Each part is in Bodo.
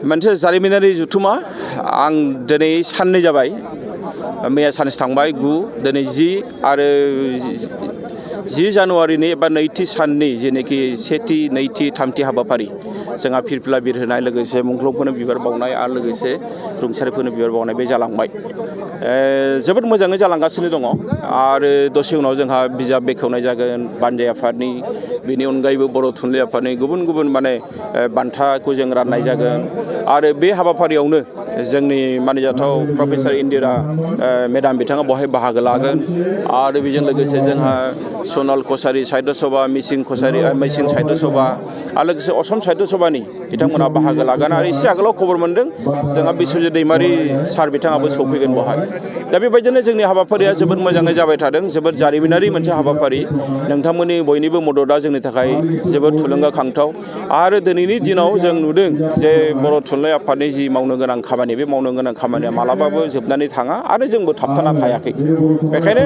मोनसे जारिमिनारि जुथुमा आं दिनै साननै जाबाय मैया सानसे थांबाय 9 दिनै 10 आरो 10 जानुवारिनि एबा नैथि साननि जेनेखि सेथि नैथि थामथि हाबाफारि जोंहा फिरफिला बिरहोनाय लोगोसे मुंख्लंफोरनो बिबार बावनाय आरो लोगोसे रुंसारिफोरनो बिबार बावनाय बे जालांबाय जोबोद मोजाङै जालांगासिनो दङ आरो दसे उनाव जोंहा बिजाब बेखेवनाय जागोन बानजाय आफादनि बेनि अनगायैबो बर' थुनलाइ आफादनि गुबुन गुबुन बान्थाखौ जों राननाय जागोन आरो बे हाबाफारियावनो जोंनि मानिजाथाव प्रफेसर इन्दिरा मेडाम बिथाङा बहाय बाहागो लागोन आरो बेजों लोगोसे जोंहा सनल कसारी साहित्य सभा मिसिं साहित्य सभा आरो लोगोसे असम साहित्य सभानि बिथांमोना बाहागो लागोन आरो एसे आगोलाव खबर मोन्दों जोंहा बिश्वजित दैमारी सार बिथाङाबो सौफैगोन बहाय दा बेबायदिनो जोंनि हाबाफारिया जोबोद मोजाङै जाबाय थादों जोबोद जारिमिनारि मोनसे हाबाफारि नोंथांमोननि बयनिबो मददआ जोंनि थाखाय जोबोद थुलुंगाखांथाव आरो दिनैनि दिनाव जों नुदों जे बर' थुनलाइ आफादनि जि मावनो गोनां खामानि बे मावनो गोनां खामानिया मालाबाबो जोबनानै थाङा आरो जोंबो थाबथाना थायाखै बेखायनो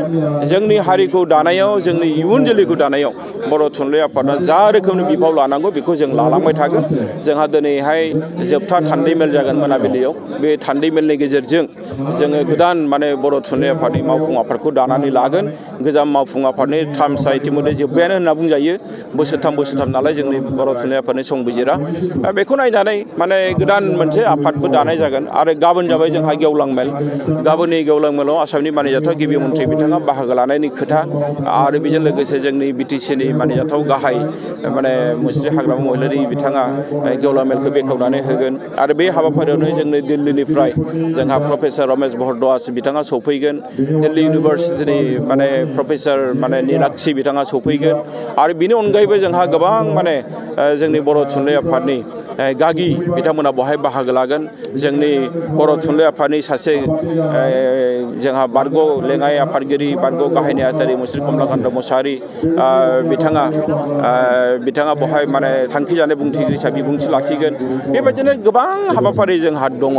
जोंनि हारिखौ दानायाव जोंनि इयुन जोलैखौ दानायाव बर' थुनलाइ आफादा जा रोखोमनि बिफाव लानांगौ बेखौ जों लालांबाय थागोन जोंहा दिनैहाय जोबथा थान्दै मेल जागोन मोनाबिलियाव बे थान्दै मेलनि गेजेरजों जोङो गोदान बर' थुनलाइ आफादनि मावफुं आफादखौ दानानै लागोन गोजाम मावफुं आफादनि टार्मसा इतिमध्य जोब्बायानो होनना बुंजायो बोसोरथाम नालाय जोंनि बर' थुनलाइ आफादनि संबिजिरा बेखौ नायनानै गोदान मोनसे आफादबो दानाय जागोन आरो गाबोन जाबाय जोंहा गेवलां मेल गाबोननि गेवलां मेलाव आसामनि मानिजाथाव गिबि मन्थ्रि बिथाङा बाहागो लानायनि खोथा आरो बेजों लोगोसे जोंनि बिटिसिनि मानिजाथाव गाहाय मुस्रि हाग्रामा महिलारि बिथाङा गेवलां मेलखौ बेखेवनानै होगोन आरो बे हाबाफारियावनो जोंनि दिल्लीनिफ्राय जोंहा प्रफेसर रमेश भरद्वाज बिथाङा सौफैगोन दिल्ली इउनिभार्सिटिनि प्रफेसर नीलाक्षी बिथाङा सौफैगोन आरो बिनि अनगायैबो जोंहा गोबां जोंनि बर' थुनलाइ आफादनि गागि बिथांमोना बहाय बाहागो लागोन जोंनि बर' थुनलाइ आफादनि सासे जोंहा बारग' लेङाइ आफादगिरि बारग' गाहाय नेहाथारि मुस्रि कमलाकान्त मोसाहारि बिथाङा बहाय थांखि जानाय बुंथिगिरि हिसाबै बिबुंथि लाखिगोन बेबायदिनो गोबां हाबाफारि जोंहा दङ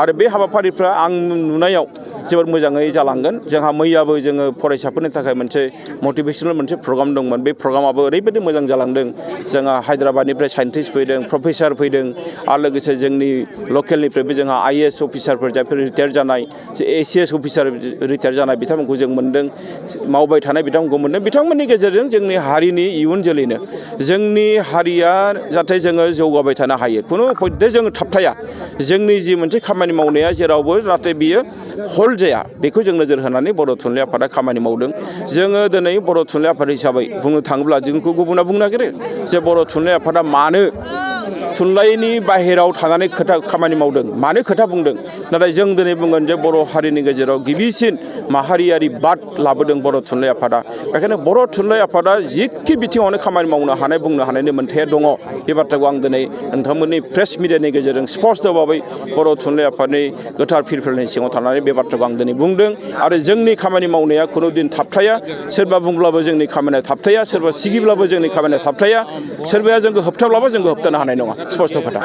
आरो बे हाबाफारिफ्रा आं नुनायाव जोबोद मोजाङै जालांगोन जोंहा मैयाबो जोङो फरायसाफोरनि थाखाय मोनसे मटिभेसनेल मोनसे प्रग्राम दंमोन बे प्रग्रामाबो ओरैबायदि मोजां जालांदों जोंहा हायद्राबादनिफ्राय साइन्टिस्ट फैदों प्रफेसर फैदों आरो लोगोसे जोंनि लकेलनिफ्रायबो जोंहा IAS अफिसारफोर जायफोर रिटायार जानाय ACS अफिसार रिटायार जानाय बिथांमोनखौ जों मोन्दों मावबाय थानाय बिथांमोनखौ मोन्दों बिथांमोननि गेजेरजों जोंनि हारिनि इयुन जोलैनो जोंनि हारिया जाहाथे जोङो जौगाबाय थानो हायो खुनु पयदे जोङो थाबथाया जोंनि जि मोनसे खामानि मावनाया जेरावबो जाहाथे बियो हल्ड जाया बेखौ जों नोजोर होनानै बर' थुनलाइ आफादा खामानि मावदों जोङो दिनै बर' थुनलाइ आफाद हिसाबै बुंनो थाङोब्ला जोंखौ गुबुना बुंनो नागिरो जे बर' थुनलाइ आफादा मानो थुनलाइनि बाहेराव थानानै खामानि मावदों मानो खोथा बुंदों नाथाय जों दिनै बुंगोन जे बर' हारिनि गेजेराव गिबिसिन माहारियारि बाद लाबोदों बर' थुनलाइ आफादा बेखायनो बर' थुनलाइ आफादा जिखि बिथिङावनो खामानि मावनो हानाय बुंनो हानायनि मोन्थाया दङ बे बाथ्राखौ आं दिनै नोंथांमोननि प्रेस मिडियानि गेजेरजों स्पष्ट भाबै बर' थुनलाइ आफादनि गोथार फिरफिलानि सिङाव थानानै बे बाथ्राखौ आं दिनै बुंदों आरो जोंनि खामानि मावनाया खुनु दिन थाबथाया सोरबा बुंब्लाबो जोंनि खामानिया थाबथाया सोरबा सिगिब्लाबो जोंनि खामानिया थाबथाया सोरबाया जोंखौ होबथाब्लाबो जोंखौ होबथानो हानाय नङा स्पष्ट खोथा